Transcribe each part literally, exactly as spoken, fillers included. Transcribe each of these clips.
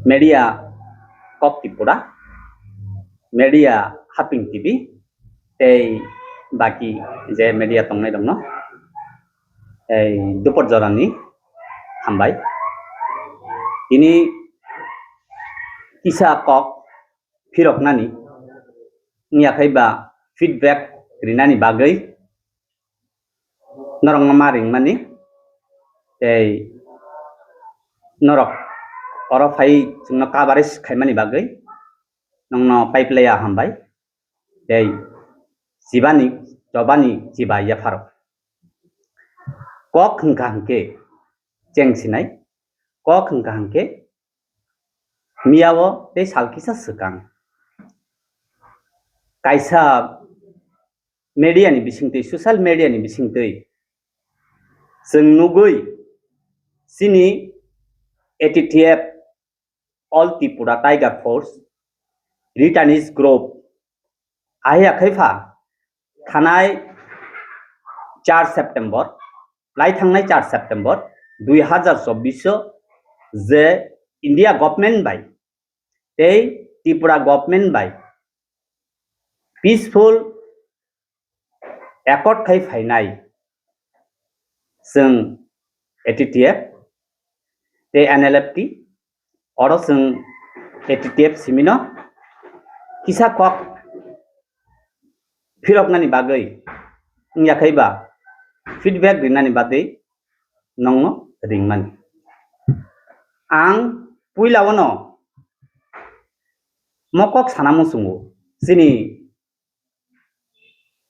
Media Kok Tripura, Media Haping T V, tei baki je media tongnai rokno, tei dupor jorani hambai. Tini kisa kok phiroknani, wngya khe ba feedback rinani bagwi norokno ma ringmani, tei norok oro phai chwngno coverage khaimani bagwi nongno paiplaiya hambai, tei chibani, chobani chiba yapharo. Kok hwnkha hwnkhe cheng sinai, kok hwnkha hwnkhe miyao tei sal kisa swkang kaisa media ni bisingtwi, social media ni bisingtwi chwng nugwi chini A T T F, All Tripura Tiger Force, Returnees Group, ahiya khaipha thanai char September, lai thangnai char September dui hazar chobbish o je India government bai tei Tripura government bai peaceful accord khai phainai chwng A T T F tei N L F T, oro chwng A T T F simino kisa kok phiroknani bagwi wngya khe ba feedback rinani bagwi nongno ringmani. Ang puila ono mo kok sana muchungo, chini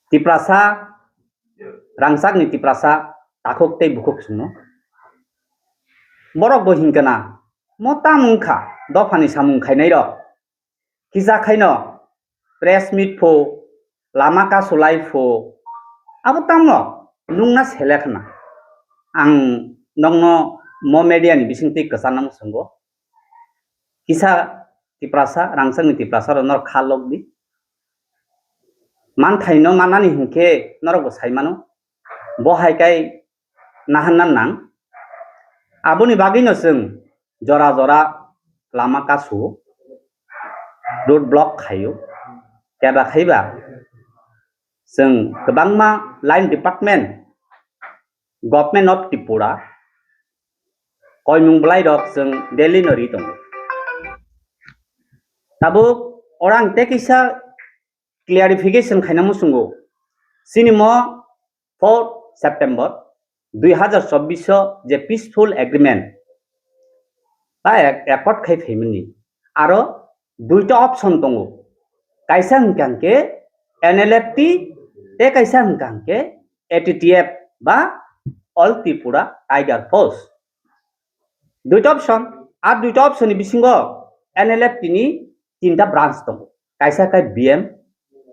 Tiprasa, rangchakni Tiprasa takhuk tei bukhuk chwngno. Borok bo hinkhe na, mo tamo wngkha dophani samung khainairok? Kisa khaino press meet pho, lama kasulai pho, abo tamo nungna selek hwna. Ang nokno mo media ni bisingtwi kwcharna muchungo. Kisa Tiprasa, rangchakni Tiprasa rok norok kha lok di. Manthaino manani hinkhe norok bo sai mano. Bo hai kai naharna nang. Aboni bagwino chwng jora jora lama kasu, road block khaio. Keba khaiba chwng kwbangma line department, Government of Tripura, koimung bwlai rok chwng Delhi no ri tongo. Tabuk orang tei kisa clarification khaina muchungo. Chini mo four September dui hazar chobbish o je peaceful agreement ba ac-, accord khai phaimani, aro duita option tongo. Kaisa hwnkha hwnkhe N L F T tei kaisa hwnkha hwnkhe A T T F ba All Tripura Tiger Force. Duita option, a duita option ni bisingo N L F T ni tinta branch tongo. Kaisa khe B M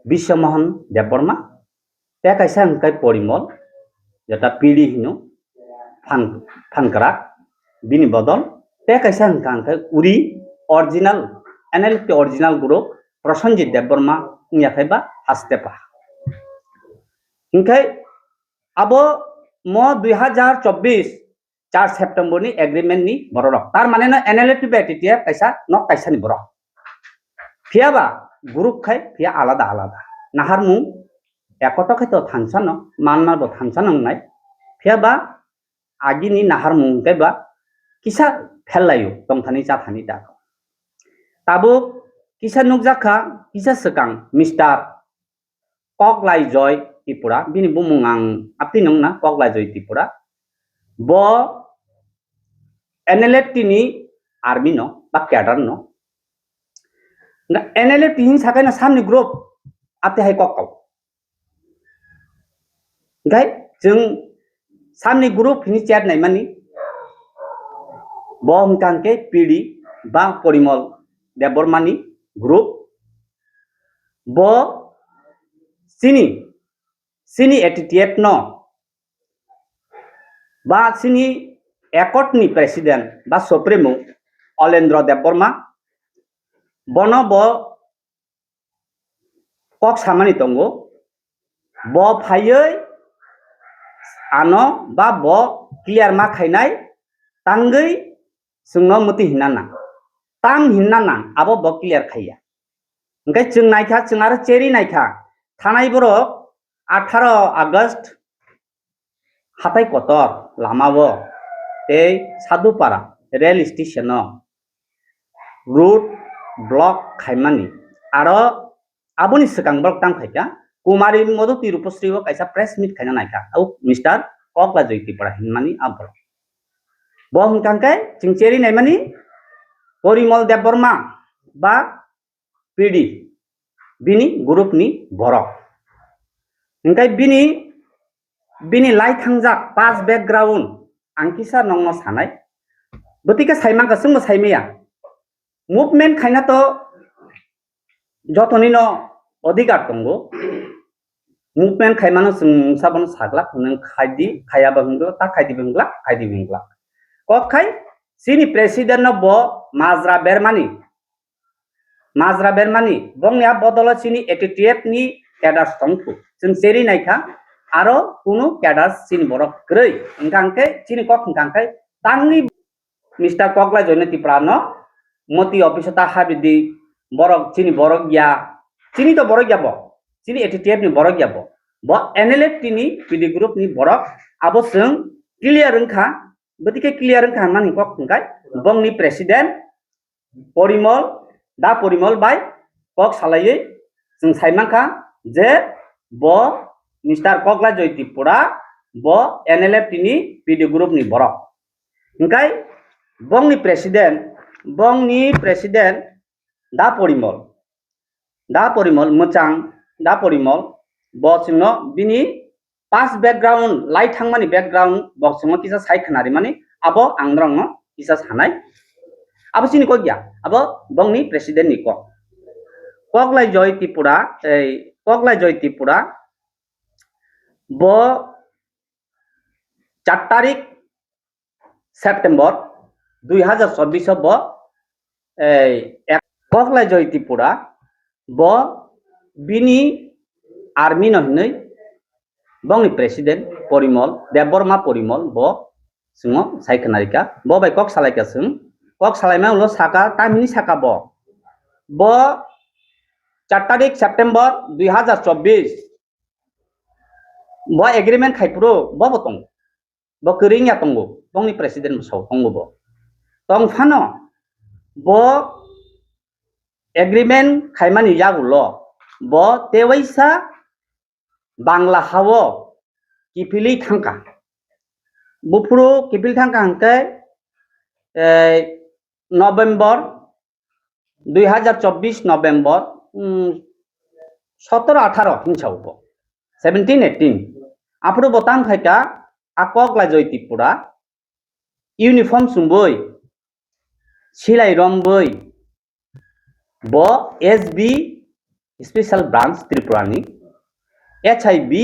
Biswamohan Debbarma, tei kaisa hwnkhe Porimol, jeta P D hino, phan, phankrak, bini bodol, tei kaisa hwnkha hwnkhe uri original, N L F T original guru Prosenjit Debbarma wngya khe ba haste pa. Hinkhe abo mo dui hazar chobbish char September ni agreement ni bororok. Tar mane no N L F T bai T T F kaisa nok kaisa ni borok. Phiya ba group khai phiya alada alada. Naharmung ekoto khai to thansa no, manma bo thansa no wngnai. Phiya ba agini naharmung kai ba kisa phel laio, tongthani chathani da. Tabuk kisa nukjak kha, kisa swkang Mister Koklai Joy Tripura, bini bumung ang apni nung na, Koklai Joy Tripura. Bo N L F T ni army no, ba cadre no. Nga N L F T hin sakai na samni group, ate hai kok kau. Gai, chwng samni group hini chat naimani, bo hwnkha hwnkhe P D ba Porimol Debbarmani group. Bo chini, chini A T T F no ba chini accord ni president ba supremo Olendro Debbarma, bono bo kok samani tongo, bo phaiwi ano ba bo clear ma khainai tangwi chwngno mwtwi hinna nang. tam hinna nang, abo bo clear khaiya. Hwnkhe chwng naikha, chwng aro cheri naikha, thanai borok atharo August hatai kotor lamao tei Sadhupara rail station-o road block khaimani. Aro aboni swkang borok tang phaikha, Kumari Madhuti Rupasri-o kaisa press meet khaina naikha, au Mister Koklai Joy Tripura hinmani a borok. Bo hwnkha khe chwng cheri naimani Porimol Debbarma ba P D, bini group ni borok. Hingkai bini, bini lai thangjak past background ang kisa nongno sanai. Bwtwi khe saimang ka, chwngno saimaya. Movement khaina to jotoni no odhikar tongo. Movement khaimano chwng sabono saglak, nwng khaidi, khayaba hwnglak, ta khaidi hwnglak, khaidi hwnglak. Kok khai chini president no bo majra bermani. Majra bermani, bongni a bodolo chini A T T F ni cadres tongkhu. Chwng cheri naikha, aro kunu cadres chini borok kwrwi. Hwnkha hwnkhe chini kok hwnkha hwnkhe tangni Mister Koklai Joy Tripura no moti office o ta habidi, borok chini borok ya, chini to borok ya bo, chini A T T F ni borok ya bo, bo N L F T ni P D group ni borok, abo chwng clear wngkha, bwtwi khe clear wngkha hwnmani kok hwnkhe bongni president Porimol, da Porimol bai kok salaiwi chwng saimankha je bo Mister Koklai Joy Tripura bo N L F T ni P D group ni borok. Hingkai bongni president, bongni president da Porimol, da Porimol mwchang, da Porimol bo chwngno bini past background, lai thangmani background bo chwngno kisa sai khwnarimani, abo ang norokno kisa sanai. Abo chini kok ya, abo bongni president ni kok. Koklai Joy Tripura, ei Koklai Joy Tripura bo char tarik September dui hazar chobbish o bo, ei, ek, Koklai Joy Tripura bo bini army no hinwi bongni president Porimol, Debbarma Porimol bo chwngno sai khwnarikha. Bo bai kok salaikha chwng. Kok salaima ulo saka, tamhini saka bo. Bo char tarik September dui hazar chobbish bo agreement khai phuru bo bo tongo. Bo kwrwngya tongo, bongni president bwsao tongo bo. Tong phano bo agreement khaimani yagulo bo tewaisa Bangla hao kiphilwi thangkha. Buphuru kiphil thangkha hwnkhe, eh, November dui hazar chobbish November, um, sotoro atharo hinsa ubo, seventeen eighteen. Aphuru bo tang phaikha a Koklai Joy Tripura uniform chumui, silai romwi, bo S B Special Branch Tripura ni, H I B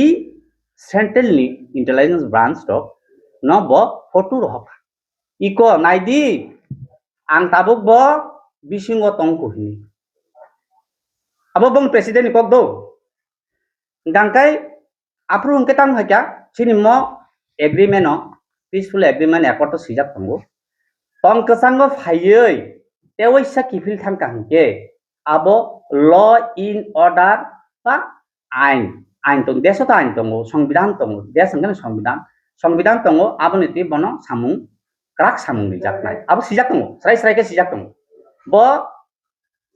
Central ni Intelligence Branch rok no bo photo rohor. Iko naidi, ang tabuk bo bisingo tongkhu hini. Abo bong president ni kok do. Gangkai aphuru hwnkhe tamo haikha, chini mo agreement o, peaceful agreement accord o swijak tongo. Tong kwchango phaiwi tewaisa kiphil thangkha hwnkhe abo law in order ba ain, ain tong, desh o to ain tongo, songbidhan tongo, desh hwnkhe songbidhan, songbidhan tongo, aboni twi bono samung, kwrak samung rijaknai. Abo swijak tongo, srai srai khe swijak tongo. Bo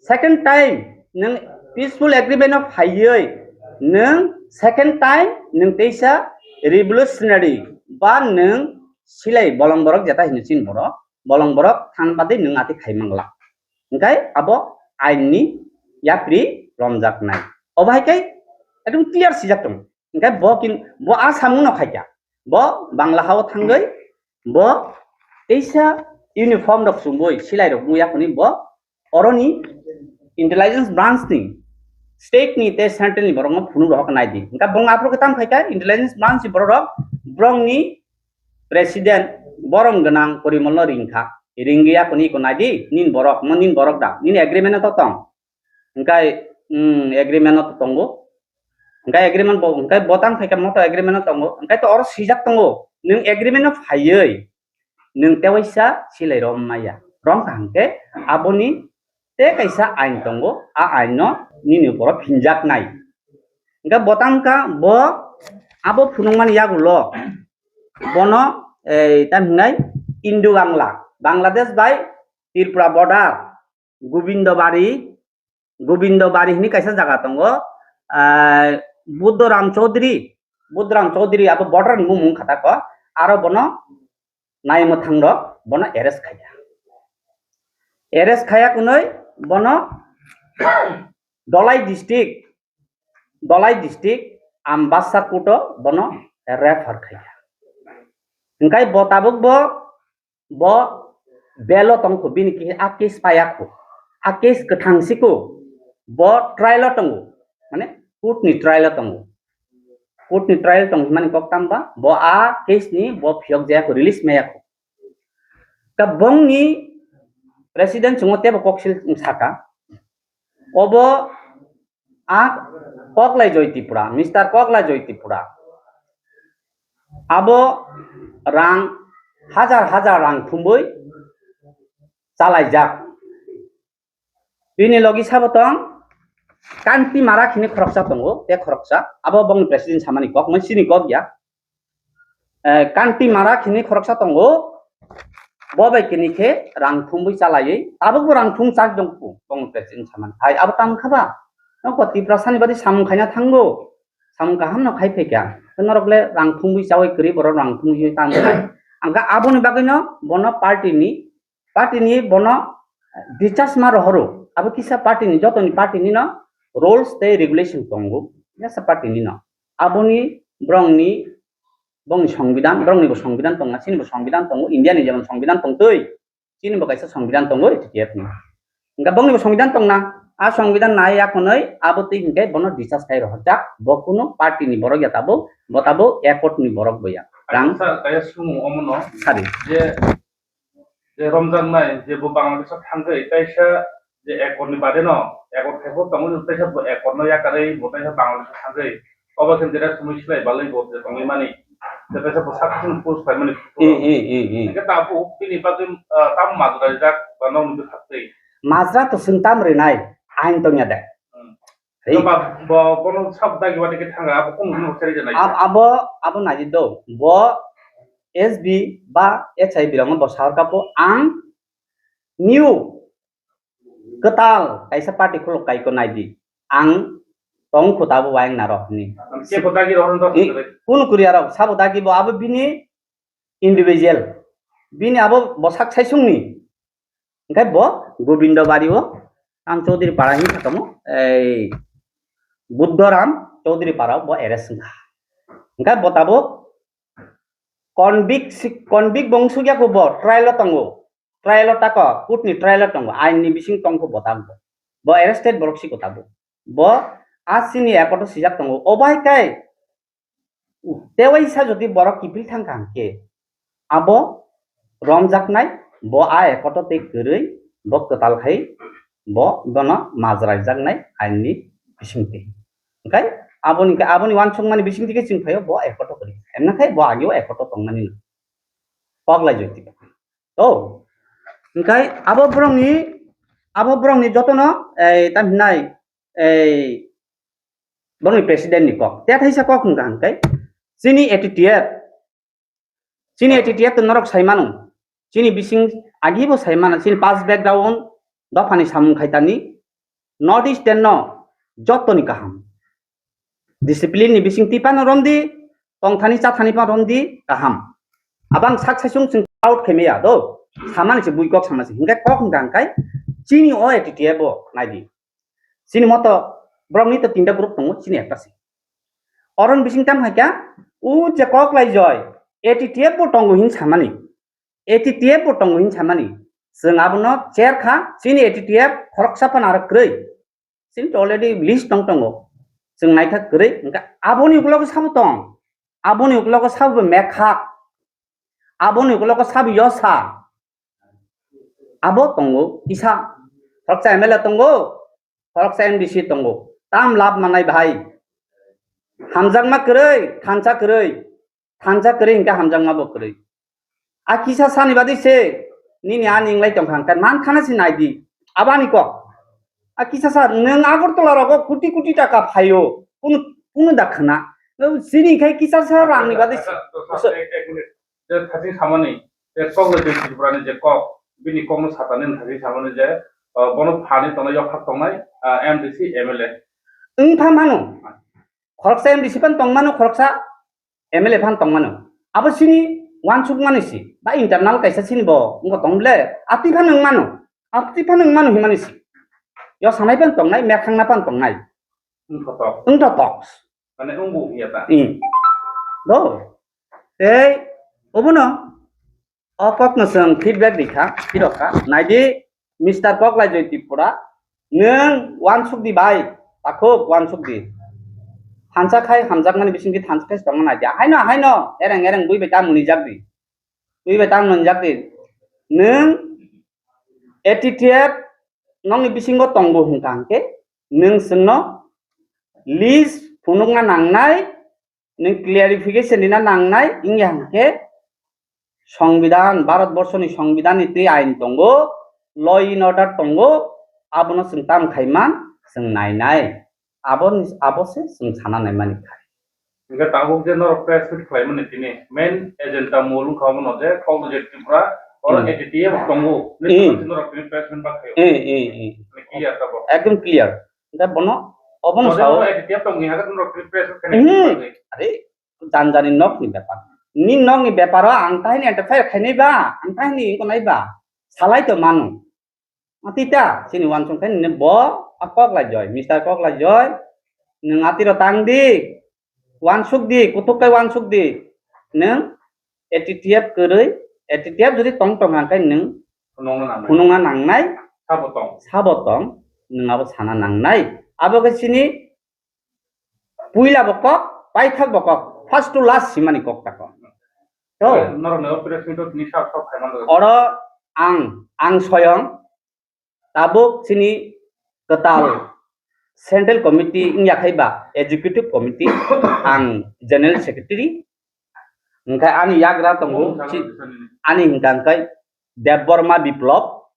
second time nwng peaceful agreement o phaiwi nwng second time nwng teisa revolutionary ba nwng silai bolong borok jeta hino chini borok, bolong borok than badi nwng ati khai mangla. Hingkai abo ain ni yapri romjaknai. Obo hai kai ekdom clear swijak tongo. Hingkai bo kin, bo a samung no khaikha. Bo Bangla hao thangwi bo teisa uniform rok chumui, silai rok muya khuni bo oroni intelligence branch ni, state ni tei central ni borok no phunuk rohor nai di. Hingkhe bong aphuru khe tam khaikha intelligence branch ni borok rok, borok ni president borom gwnang Porimol no ringkha. Ringya khuni iko nai di, nin borok, mo nin borok da, nin agreement no to tong. Hingkhe, hmm, agreement no to tongo. Hingkhe agreement bo, hingkhe bo tang khaikha mo to agreement no tongo. Hingkhe to oro swijak tongo. Nwng agreement no phaiwi nwng tewaisa silai rom maya. rwng kha hwnkhe aboni tei kaisa ain tongo, a ain no nini uporo phinjaknai. Hwnkhe bo tangkha bo abo phunukmani yagulo bono, ei, tam hinai Indo Bangla, Bangladesh bai Tripura border, Gobindobari, Gobindobari hwnwi kaisa jaga tongo, ah, Buddhoram Chaudhary, Buddhoram Chaudhary abo border ni mung kha tako, aro bono naimwthang rok bono arrest khaiya. Arrest khaiya kunui bono Dholai district, Dholai district Ambassa court o bono refer khaiya. Hwnkhe bo tabuk bo, bo bail o tongkho, bini khe a case payakho, a case kwthang siko, bo trial o tongo, mane court ni trial o tongo. Court ni trial tong hwnmani kok tamba, bo a case ni bo phiyok jaya kho, release maya kho. Ka bongni president chungo tebo kok sil saka, obo a Koklai Joy Tripura, Mister Koklai Joy Tripura, abo rang hajar hajar rang thumbui chalaijak. Bini logi sabo tong Kanti Marak hini khoroksa tongo, te khoroksa abo bongni president samani kok, moi sini kok ya. Eh, Kanti Marak hini khoroksa tongo, bo bai kini khe rang thumbui chalaiwi, tabuk bo rang thum chak dong ku, bongni president samani. Hai abo tam kha ba? Nokho Tiprasa ni badi samung khaina thango, samung kaham no khai phaikha. Norok le rang thumbui chawi kwrwi borok rang thumbui tam khai. Angkha aboni bagwi no bono party ni party ni bono discharge ma rohoro. Abo kisa party ni, jotoni party ni no rules tei regulation tongo. Jesa party ni no. Aboni borok ni, borok ni songbidan, borok ni bo songbidan tongna, chini bo songbidan tongo, India ni jemon songbidan tongtwi, chini bo kaisa songbidan tongo A T T F ni. Hingka borok ni bo songbidan tongna, a songbidan nai ya khonoi, abo twi hingke bono discharge khai rohorjak, bo kuno party ni borok ya tabuk, bo tabuk accord ni borok bo ya. Rang Sa kaya sumu omono sadi. Je je romjaknai, je bo Bangladesh-o thangwi, kaisa je accord ni bade no, accord khai phuru tongo, kaisa bo accord no yakarwi, bo kaisa Bangladesh-o thangwi, obo khe direct thumwi slai balwi bo je tongwi mani, je kaisa bo sak sung post khlaimani. Eh, eh, eh, eh. Hingke tabuk bini bagwi, ah, tamo majra rijak, ba nokni bwkhaktwi. Majra to swng tam rinai, ain tongya de. Hmm. Hei. Ba, bo, bono sab dagi wadi khe thanga, abo kunu hwnwi hochari janai. Ab-, abo, abo naidi do. Bo S B ba H I birokno bo sahor kapo, ang new kwtal kaisa party khuluk kaiko naidi. Ang tong khuta bo wayang naro hwnwi. Ang kebo dagi rohorno dok. I, kunu kwrwi aro sabo dagi bo abo bini individual. Bini abo bwsak saisungni. Hingke bo Gobindo Bari o ang Chaudhary Para hingka tongo, ei Buddhoram Chaudhary Para o bo arrest wngkha. Hingke bo tabuk convict si-, convict bo wngsukya kho bo trial o tongo, trial o tako, court ni trial o tongo, ain ni bising tongkho bo tabuk. Bo arrested borok siko tabuk. Bo a chini accord o sijak tongo, obo hai kai Tewaisa jodi borok kiphil thang kha hwnkhe, abo romjaknai, bo a ekoto tei kwrwi, bo kwtal khai, bo bono majraijaknai aini bisingtwi. Hwnkhe aboni, aboni uansukmani bisingtwi khe chwng phaio bo ekoto kwrwi. Emnakhai bo ageo ekoto tongmani no. Koklai joti. To, hwnkhe abo borokni, abo borokni jotono, ei, tam hinai, ei, borokni president ni kok. Te thaisa kok hwnkha hwnkhe, chini A T T F, chini A T T F to norok sai mano, chini bising agibo sai mano, chini past background, dophani samung khaitani, North Eastern no jotoni kaham. Discipline ni bising twi phano romdi, tongthani chathani phano romdi, kaham. Abang sak saichung chwng out khe maya do, samani se bui kok samani se, hwnkhe kok hwnkha hwnkhe, chini o A T T F bo naidi. Chini moto borokni to tinta group tongo, chini ekta se. Oron bising tam hai kha, u je kok lai joi, A T T F bo tongo hin samani. A T T F bo tongo hin samani. Chwng abono cher kha, chini A T T F khoroksa phano aro kwrwi. Chini to already list tong tongo. Chwng naikha kwrwi, hwnkhe aboni uklogo sabo tong. Aboni uklogo sabo mekhak. Aboni uklogo sabo yosa. Abo tongo kisa. Khoroksa M L A tongo, khoroksa M D C tongo. Tam lab manai bhai. Hamjakma kwrwi, thansa kwrwi. Thansa kwrwi hwnkhe hamjakma bo kwrwi. A kisa sani badi se, Nini ani wng lai tong kha, hwnkhe man khana se nai di. Abani kok. A kisa sa nwng Agartala rogo koti koti taka phaio. Kunu, kunu da khna. Nwng chini khai kisa sa rang ni bade. Dosa, dosa, ek, ek minute. Je thasi samani, je kok le je Tripura ni je kok, bini kok no satani thasi samani je, ah, bono phani tongnai, yok phak tongnai, ah, M D C, M L A. Wng pha mano. Khoroksa M D C phan tong mano, khoroksa M L A phan tong mano. Abo sini wansuk mani si, ba internal kaisa sini bo, wngkha tong ble, ati phan wng mano, ati phan wng mano himani si. Yo sanai phan tongnai, mekhangna phan tongnai. Wngkha tok. Wngkha tok. Mane wngbu wngya ta. Hmm. Do. Tei, obono, o kokno chwng feedback rikha, phirokha. Naidi, Mister Koklai Joy Tripura, nwng wansuk di bai, takhuk wansuk di. Thansa khai hamjakmani bisingtwi thansa khai tongna naidi. Haino, haino, ereng, ereng, bui bai ta munijak di. Bui bai ta munijak di. Nwng A T T F nokni bisingo tongbo hwnkha hwnkhe, nwng chwngno list phunukna nangnai, nwng clarification rina nangnai, wngya hwnkhe Songbidan, Bharat Borso ni Songbidan ni twi ain tongo, law and order tongo, abono chwng tam khai man, chwng nainai. Abo ni, abo se chwng sana naimani khai. Hingke tabuk je norok press meet khlai mani tini main agenda mul wngkha omo no je kok je Tripura oro Hmm. A T T F tongo. Hmm. Nini norok tini press meet ba khayo. Eh, eh, eh. Clear tabo. Ekdom clear. Hingke bono, obono Oro sao. A T T F tong ni hagat norok tini press meet khlai Hmm. mani bagwi. Are, janjani nok ni bepar. Ni nok ni beparo ang tahini interfere khainai ba, ang tahini wngkha nai ba. Salai to mano. Atita, chini wansong khe nini bo a Koklai Joy, Mister Koklai Joy, nwng atiro tang di, wansuk di, kuthuk kai wansuk di, nwng A T T F kwrwi, A T T F jodi tong tong hang khe nwng Phunukna nangnai. Phunukna nangnai, Sabo tong. Sabo tong, nwng abo sana nangnai. Abo khe chini puila bo kok, paithak bo kok, first to last simani kok tako. To. Norok ni operation to tini sab sab khai manjak. Oro ang, ang soyong, tabuk chini kwtal Central Committee wngya khai ba, Executive Committee, ang General Secretary, hingkhe ani yagra tongo, Oh, chi-, sana, sana. Ani hingka hingkhe Debbarma Biplop,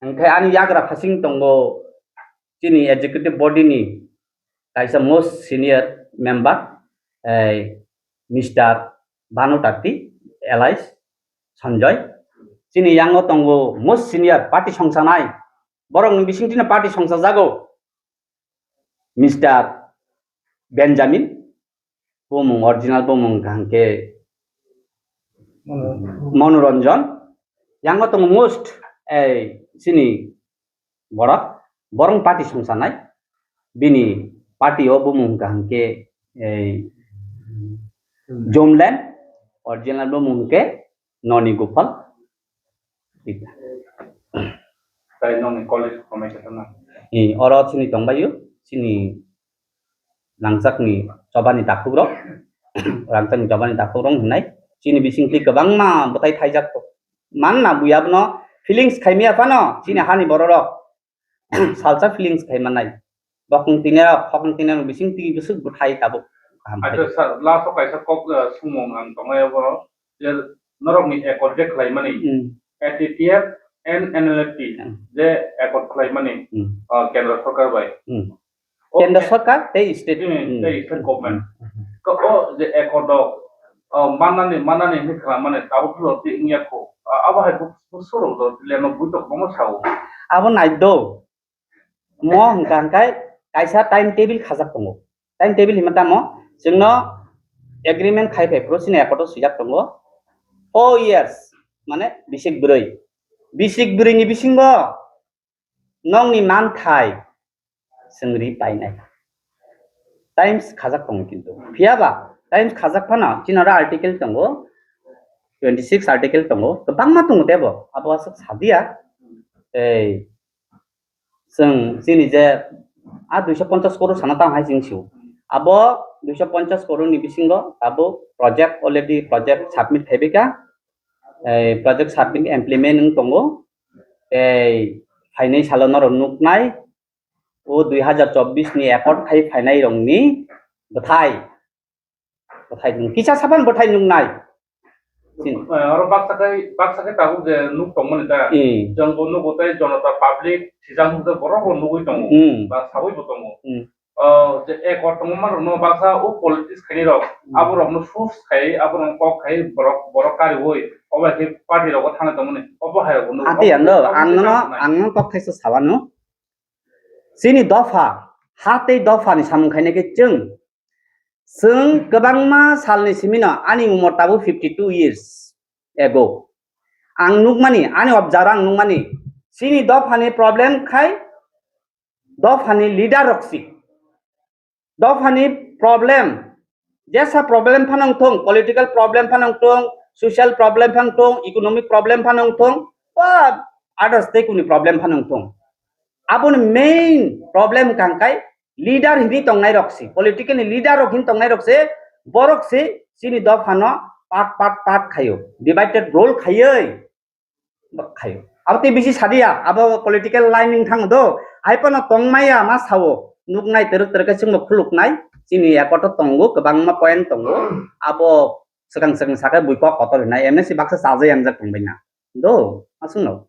hingkhe ani yagra phasing tongo chini executive body ni kaisa most senior member, eh, Mister Bhanu Tati, alias Sanjoy. Chini yango tongo most senior party songsanai, borokni bisingtwino party songsajago Mister Benjamin, bumung, original bumung hingkha hingkhe Manoranjan. Manoranjan. Yango tongo most, eh, chini borok, borok party songsanai. Bini party o bumung hingkha hingkhe, eh, Jomlen, original bumung hingkhe Noni Gopal. Tei nokni college khoroknai khe tongna? Eh, oro chini tongbaio, chini rangchakni chobani takhukrok, rangchakni chobani takhukrok hinai. Chini bisingtwi kwbangma bwtai thaijak tok. Manna buya bono feelings khaimaya phano, chini hani bororok. Salsa feelings khai manai. Bokong tini, bokong tini bising twi bwswk bwthai tabuk kaham khai. Acha, sir, last o kaisa kok, uh, sumung ang tongnai abo, je norokni accord je khlaimani, Hmm. A T T F and N L F T Hmm. je accord khlaimani, Hmm. uh, kendra sarkar bai. Hmm. O Kendra ac-, sarkar tei state. Hmm, Hmm. tei state government. Hmm. Ko o je accord o, uh, manani, manani hinwi khlaimani tabuk phano twi wngya kho. Uh, abo hai bu-, bu surok do, leno buitok bono sao. Abo nai do. Mo hwnkha hwnkhe kaisa time table khajak tongo. Time table hinma tamo chwngno agreement khai phai phuru chini accord o swijak tongo. Four years, mane bisik bwrwi. Bisik bwrwini bisingo nokni manthai chwng ri painai. Times khajak tongo kintu. Phiyaba times khajak phano chini oro article tongo, twenty six article tongo, kwbangma tongo tebo. Abo aswk sadiya. Ei, chwng chini je a duiso ponchas crore sana tang hai chwng sio. Abo duiso ponchas crore ni bisingo tabuk project already project submit khaibika. Ei, project submit implement wng tongo. Tei phainai salo norok nuknai, o dui hazar chobbish ni accord khai phainai rokni bwthai. Bwthai nwng kisa sapan bwthai nuknai. Chini. Eh, oro baksa khai, baksa khai tabuk je nuk tongmani ta. Hmm. Jwng bo nugo tei jonota public sijak nuk je borok bo nugui tongo. Hmm. Ba saui bo tongo. Hmm. Oh, je ekor tongma rokno baksa o politics khaini rok, hmm, abo rokno force khai, abo rokno kok khai, borok, borok kariui, obo hai khe party rogo thangna tongmani, obo hai rokno. Ati ang no, ang no, ang no kok thaisa sawano. Chini dopha, ha tei dopha ni samung khaina khe chwng, chwng kwbangma salni simino ani umor tabuk fifty two years ago. Ang nukmani, ani observe ang nukmani, chini dophani problem khai, dophani leader rok si. Dophani problem, jesa problem phano wng thung, political problem phano wng thung, social problem phano wng thung, economic problem phano wng thung, ba others tei kuni problem phano wng thung. Aboni main problem hwnkha hwnkhe leader hinwi tongnai rok si, political ni leader rok hinwi tongnai rok se, borok se chini dophano part, part, part khaio, divided role khaioi. Khaio. Abo tei bisi sadiya, abo political line wng thang do. Hai phano tongmaya ma sao. Nuknai teruk teruk khe chwngno khuluknai. Chini yakoto tongo, kwbangma point tongo. Abo swkang swkang sakhe bui kok kotor hinai. M N C baksa chajai amjak tongbaina. Do, aswkno.